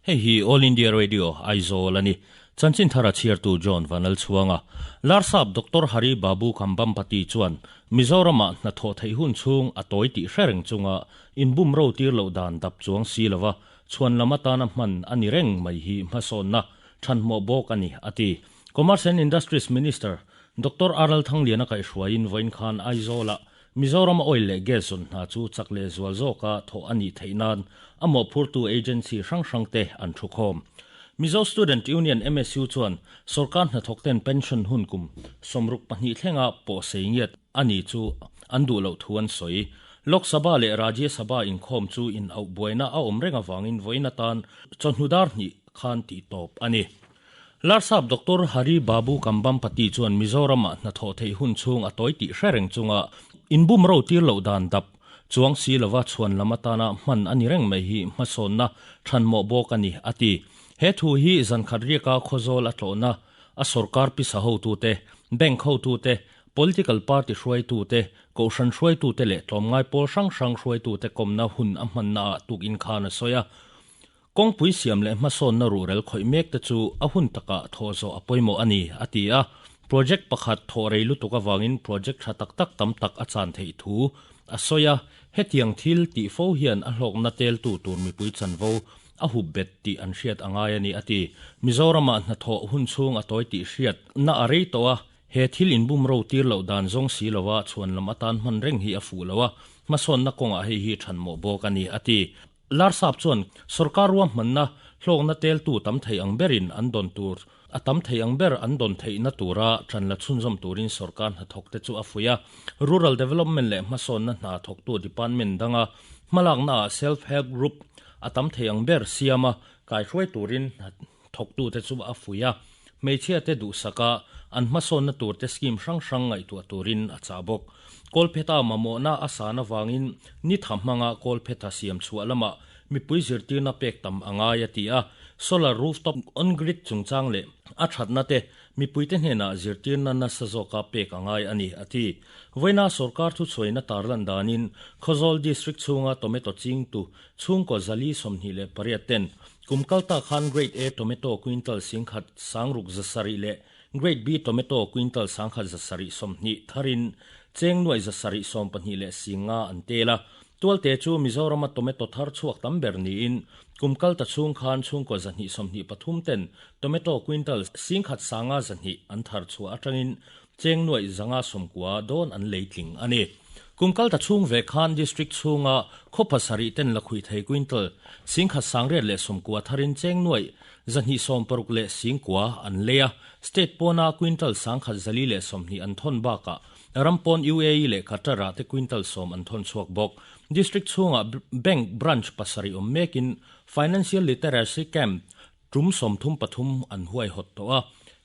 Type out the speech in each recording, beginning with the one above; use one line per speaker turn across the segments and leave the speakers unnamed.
Hei hi All India Radio, Aizawl a ni. Chanchin thara chhiartu John Vanlalchhuanga. Larsap Doctor Hari Babu Kambhampati chuan Mizoramah hnathawh theih hun chhung a tawi tih hre reng chunga inbum ro tir loh dan dap chuang si lova chhuan lam atana hman a ni reng mai hi hmasawnna thanhmawh bawk a ni, a ti. Commerce and Industries Minister Doctor RL Thangliana kaihhruaiin vawiin khan Aizawlah Mizorama oil leh gas zawn hna chu chak leh zual zawka thawh a nih theih nan a mawhphurtu agency hrang hrangte an thu khawm. Mizo Student Union, MSU, chuan sorkar hnathawkten pension hun kum 62 thlenga pawh sei ngiat a ni chu an duh loh thu an sawi. Lok Sabha leh Rajya Sabha inkhawm chu in auh buaina a awm reng avangin vawiin atan chawhnu dar hnih khan tih tawp a ni. Larsap Doctor Hari Babu Kambhampati chuan Mizoramah hnathawh theih hun chhung a tawi tih hre reng chunga inbum ro tir loh dan dap chuang si lova chhuan lam atana hman a ni reng mai hi hmasawnna thanmawh bawk a ni, a ti. He thu hi zankhat riaka Khawzawl a tlawhna a sorkar pisa hotute, bank hotute, political party hruaitute, kohhran hruaitute leh tlawmngai pawl hrang hrang hruaitute kawmna hun a hmannaah tukin khan a sawi a. Kawngpui siam leh hmasawnna ruhrel khawih mek te chu a hun takah thawh zawh a pawimawh a ni, a ti a. Project pakhat thawh rei lutuk avangin project tha tak tak tam tak a chan theih thu a sawi a. Hetiang thil tih fo hian a hlawkna teltu tur mipui chanvo a hup bet tih an hriat a ngai a ni, a ti. Mizoramah hnathawh hun chhung a tawi tih hriatna a rei tawh a, he thil inbum ro tir loh dan zawng si lova chhuan lam atan hman reng hi a fuh lo a, hmasawnna kawngah hei hi thanmawh bawk a ni, a ti. Larsap chuan sorkar ruahmanna hlawkna teltu tam thei ang berin an dawn tur a tam thei ang ber an dawn theihna tura ṭan la chhunzawm turin sorkar hnathawkte chu a fuih a. Rural Development leh hmasawnna hna thawktu department danga hmalaknaah Self Help Group a tam thei ang ber siama kaihruai turin hnathawktute chu a fuih a. Hmeichhiate duhsaka an hmasawnna turte scheme hrang hrang ngaihtuah turin a chah bawk. Kawlpheta mamawhna a san avangin ni tha hmanga kawlphetha siam chhuah lamah mipui zirtirna pek tam a ngai a ti a. Solar rooftop on grid chungchang leh a thatna te mipuite hnenah zirtirna nasa zawka pek a ngai a ni a ti. Vawiina sorkar thuchhuaina tarlan danin Khawzawl District chhunga tomato chingtu chhungkaw 428 ten Kum kal ta khan Grade A tomato quintal 10,000 670 leh Grade B tomato quintal 1,720 tharin cheng nuai 722 leh 50 an tel a. Tualte chu Mizorama tomato thar chhuak tam ber niin kum kal ta chhung khan chhungkaw 223 ten tomato quintal 1,502 an thar chhuah atangin cheng nuai 590 dawn an lei tling a ni. Kum kal ta chhung ve khan District chhunga khaw pasarih ten lakhuih thei quintal 1,890 tharin cheng nuai 260 leh 90 an lei a. State pawna quintal 1,120 an thawn bakah ram pawn UAE leh Qatar-ah te quintal 10 an thawn chhuak bawk. District chhunga bank branch pasarih awm mekin Financial Literacy Camp tum 33 an huaihawt tawh a.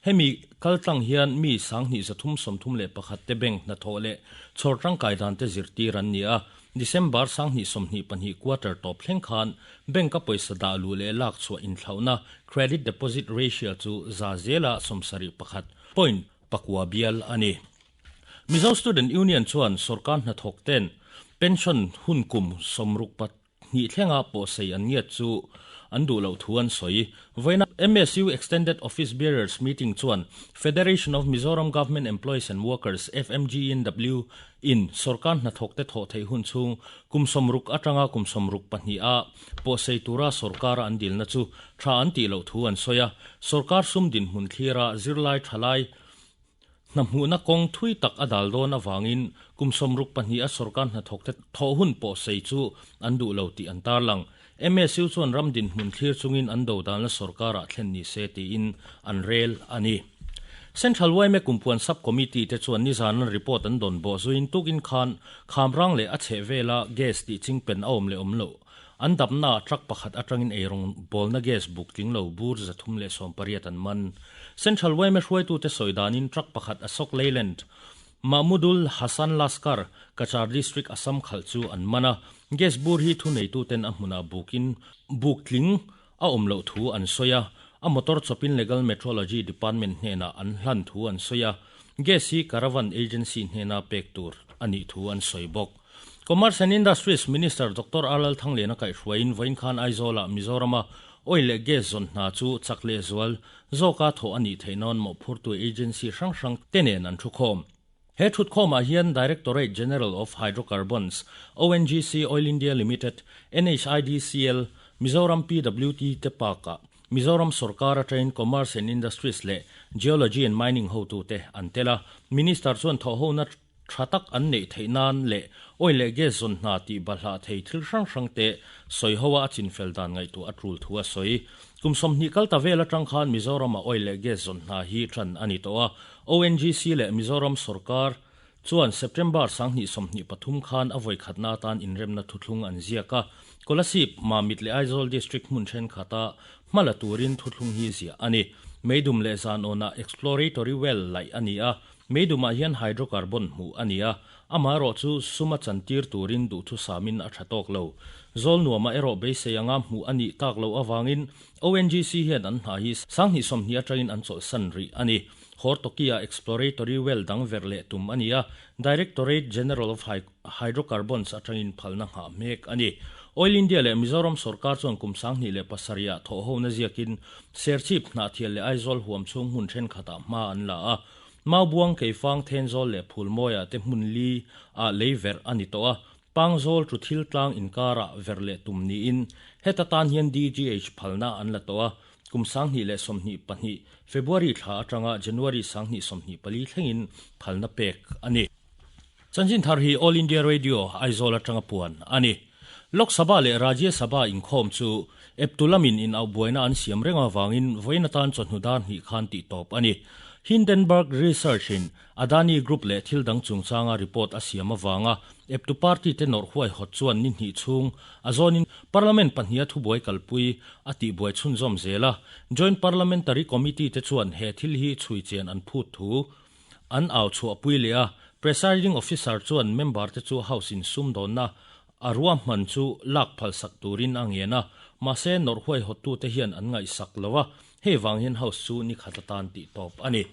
Hemi kaltlang hian mi 2331 te bank hnathawh leh chhawr tangkai dan te zirtir an ni a. December 2022 quarter tawp thleng khan bank a pawisa dah luh leh lak chhuah inthlauhna credit deposit ratio chu za zela 71 point pakua bial a ni. Mizo Student Union chuan sorkar hnathawk ten pension hun kum 62 thlenga pawh sei an ngiat chu an duh loh thu an sawi. Vawiina MSU Extended Office Bearers Meeting chuan Federation of Mizoram Government Employees and Workers, FMGENW, in sorkar hnathawk te thawh theih hun chhung kum 60 atanga kum 62 a pawh sei tura sorkara an dilna chu tha an tih loh thu an sawi a. Sorkar sum dinhmun thlira zirlai thalai Hna hmuhna kawng thui tak a dal dawn avangin kum 62 a sorkar hnathawk te thawh hun pawh sei chu an duh lo tih an tarlang. MSU chuan ram dinhmun thlir chungin an do danna sorkarah thlen ni se tiin an rel a ni. Central yma Kumpuan Sub Committee te chuan nizan an report an dawn bawh zuiin tukin khan Khamrang leh a chheh vela gas tih chingpen a awm leh awm loh an dapnaah truck pakhat atangin eirawng bawlna gas buk tling lo bur 318 an man. Central yma hruaitute sawi danin truck pakhat Ashok Leyland, Mahmudul Hasan Laskar, Cachar District Assam khalh chu an man a. Gas bur hi thuneituten a hmunah bukin buk tling a awm loh thu an sawi a, a motor chawpin Legal Metrology Department hnenah an hlan thu an sawi a, gas hi Caravan Agency hnena pek tur a nih thu an sawi bawk. Commerce and Industries Minister Doctor R Lalthangliana kaihhruaiin vawiin khan Aizawlah Mizorama Oil leh gas zawn hna chu chak lehzual zawka thawh a nih theih nan mawhphurtu agency hrang hrang te nen an thukhawm. He thutkhawmah hian Directorate General of Hydrocarbons, ONGC Oil India Limited, NHIDCL, Mizoram PWD te bakah Mizoram sorkar atangin Commerce and Industries leh Geology and Mining hotute an tel a. Minister chuan thawhhona tha tak an neih theih nan leh oil leh gas zawn hna tih bahlah thei thil hrang hrang te sawi ho a a chinfel dan ngaihtuah a tul thu a sawi. Kum 20 kal ta vel atang khan Mizoram-a oil leh gas zawn hna hi tan a ni tawh a, ONGC leh Mizoram sorkar chuan September 2023 khan a vawi khatna atan inremna thuthlung an ziak a, Kolasib, Mamit leh Aizawl District hmun thenkhat-a hma la turin thuthlung hi ziah a ni. Meidum leh zanawnah exploratory well laih a ni a, Meidumah hian hydrocarbon hmuh a ni a, amaherawh chu suma chantir turin duhthusamin a tha tawk lo. Zawlnuamah erawh beisei anga hmuh a nih tak loh avangin ONGC hian an hna hi 2020 atangin an chawlhsan rih a ni. Hortoki-ah exploratory well dang verh leh tum a ni a, Directorate General of Hydrocarbons atangin phalna nghah hmek a ni. Oil India leh Mizoram sorkar chuan kum 2007 ah thawhhona ziakin Serchhip, Hnahthial leh Aizawl huam chhung hmun thenkhatah hma an la a. Maubuang, Keifang, Thenzawl leh Phulmawia te hmun li ah lei verh a ni tawh a, Pangzawl chu thil tlang inkarah verh leh tum niin heta tan hian DGH phalna an la tawh a, kum 2022 February thla atanga January 2024 thlengin phalna pek a ni. Chanchin thar hi All India Radio, Aizawl atanga puan a ni. Lok Sabha leh Rajya Sabha inkhawm chu eptu lamin inauhbuaina an siam reng avangin vawiin atan chawhnu dar hnih khan tih tawp a ni. Hindenburg Research in Adani Group leh thil dang chungchanga report a siam avanga eptu party te nawrh huaihawt chuan ni hnih chhung a zawnin Parliament pahniha thubuai kalpui a tihbuai chhunzawm zel a. Joint Parliamentary Committee te chuan he thil hi chhui chian an phut thu An au chhuahpui leh a, Presiding Officer chuan member te chu House in sumdawnna a ruahman chu lak phalsak turin a ngen a, mahse nawrh huaihawttute hian an ngaihsak lo a, hei vang hian House chu ni khat atan tih tawp a ni.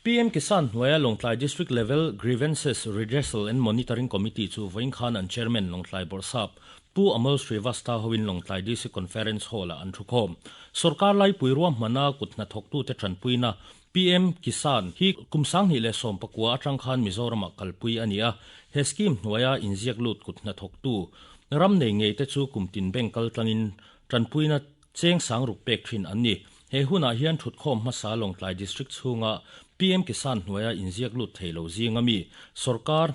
PM Kisan hnuaia Lawngtlai District Level Grievances Redressal and Monitoring Committee chu vawiin khan an Chairman Lawngtlai Bawrhsap Pu Amol Srivastava hoin Lawngtlai DC Conference Hall-ah an thukhawm. Sorkar laipui ruahmana kut hnathawktute tanpuina PM Kisan hi kum 2019 atang khan Mizoramah kalpui a ni a, he scheme hnuaia inziak lut kut hnathawktu ram nei ngei te chu kum tin bank kal tlangin tanpuina cheng sang ruk pek thin an ni. He hunah hian thutkhawm hmasa Lawngtlai District chhunga PM Kisan hnuaia inziak lut thei lo zinga mi sorkar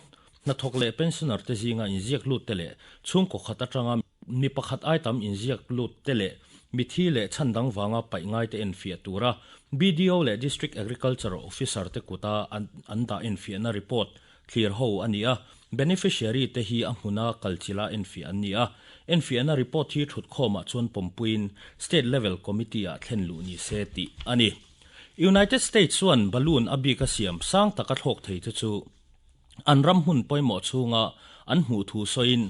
hnathawk leh pensioner te zinga inziak lut te leh chhungkaw khat atanga Mi pakhat ai tam inziak lut te leh mithi leh chhan dang vanga paih ngai te enfiah tura BDO leh District Agriculture Officer te kuta an dah enfiahna report thlir ho a ni a, beneficiary te hi a hmuna kalchila enfiah an ni a, enfiahna report hi thutkhawmah chuan pawmpuiin State Level Committee ah thlen luh ni se tih a ni. United States chuan balloon a bika siam sang taka thlawk thei te chu An ram hmun pawimawh chhunga an hmuh thu sawiin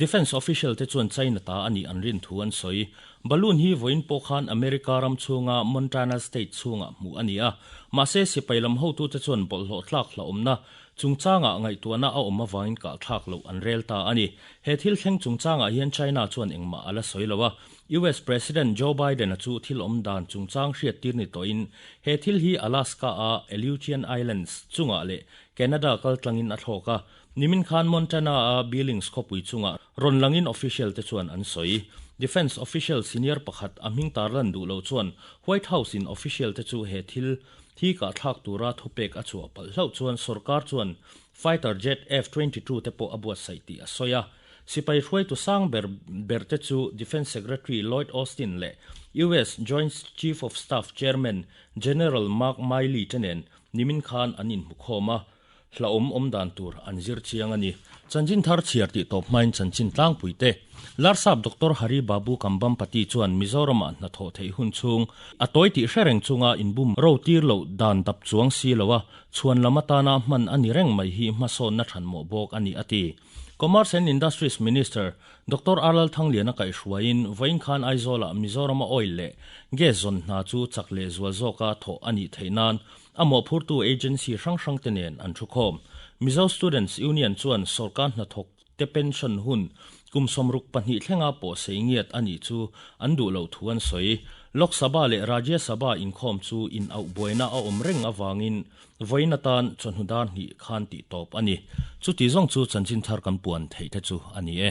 Defence official te chuan China ta a nih an rin thu an sawi. Balloon hi vawiin pawh khan America ram chhunga Montana state chhungah hmuh a ni a, mahse sipai lam hotute chuan bawlhhlawh tlak hlauhawmna chungchangah ngaihtuahna a awm avangin kah thlak loh an rel ta a ni. He thil thleng chungchangah hian China chuan engmah a la sawi lo a, US President Joe Biden-a chu thil awm dan chungchang hriattir ni tawhin he thil hi Alaska-a Aleutian Islands chungah leh Canada kal tlangin a thlawk a, nimin khan Montana-a Billings khawpui chungah rawn langin official te chuan an sawi. Defence official senior pakhat a hming tarlan duh lo chuan White House-in official te chu he thil hi kahthlak tura thupek a chhuah palh hlauh chuan sorkar chuan fighter jet F-22 te pawh a buatsaih tih a sawi a. Sipai hruaitu sang ber ber te chu Defence Secretary Lloyd Austin leh US Joint Chief of Staff Chairman General Mark Milley te nen Nimin khan an inhmu khawm a, hlauhawm awm dan tur an zir chiang a ni. Chanchin thar chhiar tih tawp hmain chanchin tlangpui te. Larsap Doctor Hari Babu Kambhampati chuan Mizoramah hnathawh theih hun chhung a tawi tih hre reng chunga inbum ro tir loh dan dap chuang si lo a, chhuan lam atana hman a ni reng mai hi hmasawnna thanmawh bawk a ni a ti. Commerce and Industries Minister Doctor Arlal Thangliana kaihhruaiin vawiin khan Aizawlah Mizorama oil leh gas zawn hna chu chak leh zual zawka thawh a nih theih nan a mawhphurtu agency hrang hrangte nen an thukhawm. Mizo Students Union chuan sorkar hnathawk. te pension hun kum 62 thlenga pawh sei ngiat a nih chu an duh loh thu an sawi. Lok Sabha leh Rajya Sabha inkhawm chu in auh buaina a awm reng avangin vawiin atan chawhnu dar hnih khan tih tawp a ni. Chuti zawng chu chanchin thar kan puan theih te chu a ni e.